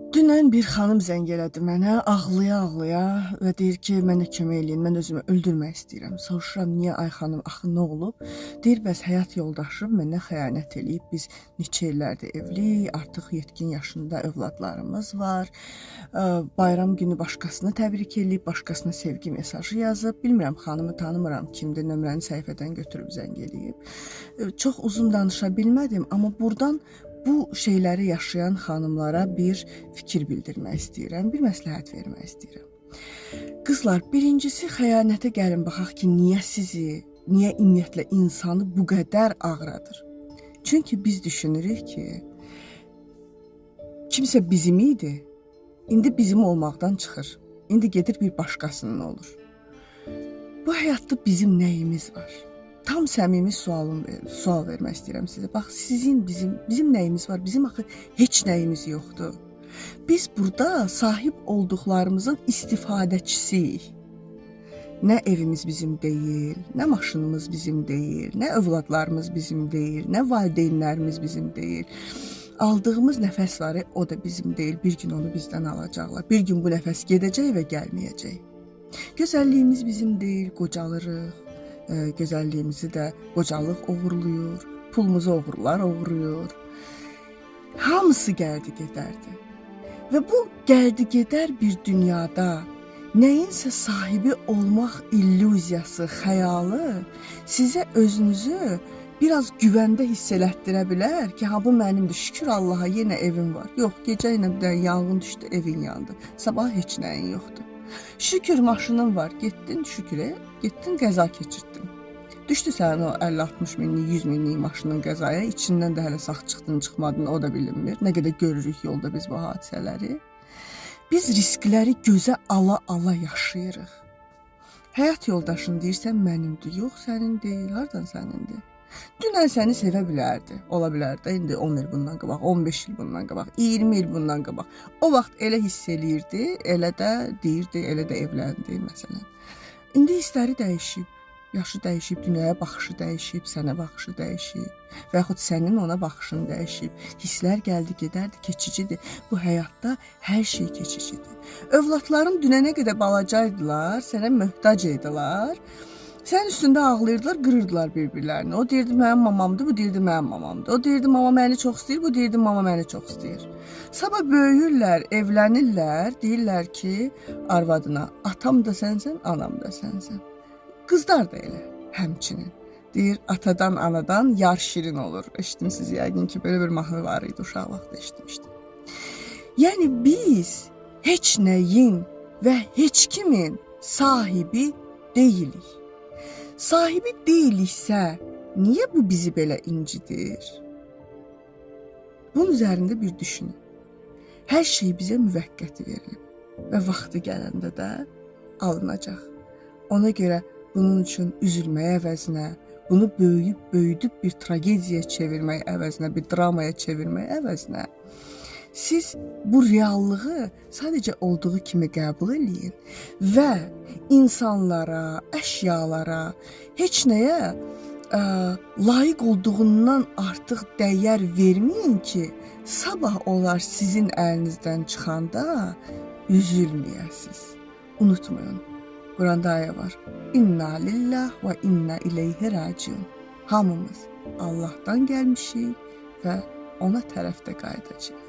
Dünən bir xanım zəng elədi mənə, ağlaya-ağlaya və deyir ki, mənə kömək eləyin, mən özümü öldürmək istəyirəm. Soruşuram, niyə ay xanım, axı nə olub? Deyir, bəs həyat yoldaşım mənə xəyanət eləyib, biz neçə illərdir evliyik, artıq yetkin yaşında övladlarımız var. Bayram günü başqasını təbrik eləyib, başqasına sevgi mesajı yazıb. Bilmirəm, xanımı tanımıram, kimdir, nömrəni səhifədən götürüb zəng eləyib. Çox uzun danışa bilmədim, amma buradan bu şeyləri yaşayan xanımlara bir fikir bildirmək istəyirəm, bir məsləhət vermək istəyirəm. Qızlar, birincisi xəyanətə gəlin baxaq ki, niyə sizi, niyə ümumiyyətlə insanı bu qədər ağradır? Çünki biz düşünürük ki, kimsə bizim idi, indi bizim olmaqdan çıxır. İndi gedir bir başqasının olur. Bu həyatda bizim nəyimiz var? Tam səmimi sual vermək istəyirəm sizə. Bax, sizin, bizim nəyimiz var? Bizim axı heç nəyimiz yoxdur. Biz burada sahib olduqlarımızın istifadəçisiyik. Nə evimiz bizim deyil, nə maşınımız bizim deyil, nə övladlarımız bizim deyil, nə valideynlərimiz bizim deyil. Aldığımız nəfəs var, o da bizim deyil. Bir gün onu bizdən alacaqlar. Bir gün bu nəfəs gedəcək və gəlməyəcək. Gözəlliyimiz bizim deyil, qocalırıq. Gözəlliyimizi də qocalıq oğurluyur, pulumuzu oğurlar oğurluyor. Hamısı gəldi gedərdi. Və bu gəldi gedər bir dünyada nəyinsə sahibi olmaq illüziyası, xəyalı sizə özünüzü biraz güvəndə hiss elətdirə bilər ki, ha bu mənimdir, şükür Allaha yenə evim var. Yox, gecə ilə bir dənə yanğın düşdü, evin yandı. Sabah heç nəyin yoxdur. Şükür maşının var, getdin şükürə, getdin qəza keçirtdin. Düşdü sənin o 50-60 minlik, 100 minlik maşının qəzaya, içindən də hələ sağ çıxdın, çıxmadın, o da bilinmir. Nə qədər görürük yolda biz bu hadisələri. Biz riskləri gözə ala-ala yaşayırıq. Həyat yoldaşın deyirsən mənimdir, yox sənin deyil, hardan sənindir? Dünən səni sevə bilərdi, ola bilər də indi 10 il bundan qabaq, 15 il bundan qabaq, 20 il bundan qabaq. O vaxt elə hiss eləyirdi, elə də deyirdi, elə də evləndi məsələn. İndi hissləri dəyişib, yaşı dəyişib, dünyaya baxışı dəyişib, sənə baxışı dəyişib və yaxud sənin ona baxışın dəyişib. Hisslər gəldi, gedərdi, keçicidir. Bu həyatda hər şey keçicidir. Övladların dünənə qədər balacaydılar, sənə möhtac idilər. Sənin üstündə ağlayırdılar, qırırdılar bir-birlərini. O deyirdi mənim mamamdır, bu deyirdi mənim mamamdır. O deyirdi mama məni çox istəyir, bu deyirdi mama məni çox istəyir. Sabah böyüyürlər, evlənirlər, deyirlər ki, arvadına, atam da sənsən, anam da sənsən. Qızlar da elə, həmçinin. Deyir, atadan, anadan yar şirin olur. Eşitmisiniz yəqin ki, belə bir mahnı var idi, uşaq vaxtı eşitmişdim. Yəni biz heç nəyin və heç kimin sahibi deyilik. Sahibi deyiliksə, niyə bu bizi belə incidir? Bunun üzərində bir düşünün. Hər şey bizə müvəqqəti verilib və vaxtı gələndə də alınacaq. Ona görə bunun üçün üzülməyə əvəzinə, bunu böyüyüb böyüdüb bir tragediyaya çevirmək əvəzinə, bir dramaya çevirmək əvəzinə siz bu reallığı sadəcə olduğu kimi qəbul eləyin və insanlara, əşyalara, heç nəyə layiq olduğundan artıq dəyər verməyin ki, sabah onlar sizin əlinizdən çıxanda üzülməyəsiniz. Unutmayın. Quranda ayə var. İnna lillah və inna ileyhi raciun. Hamımız Allahdan gəlmişik və ona tərəf də qayıdacağıq.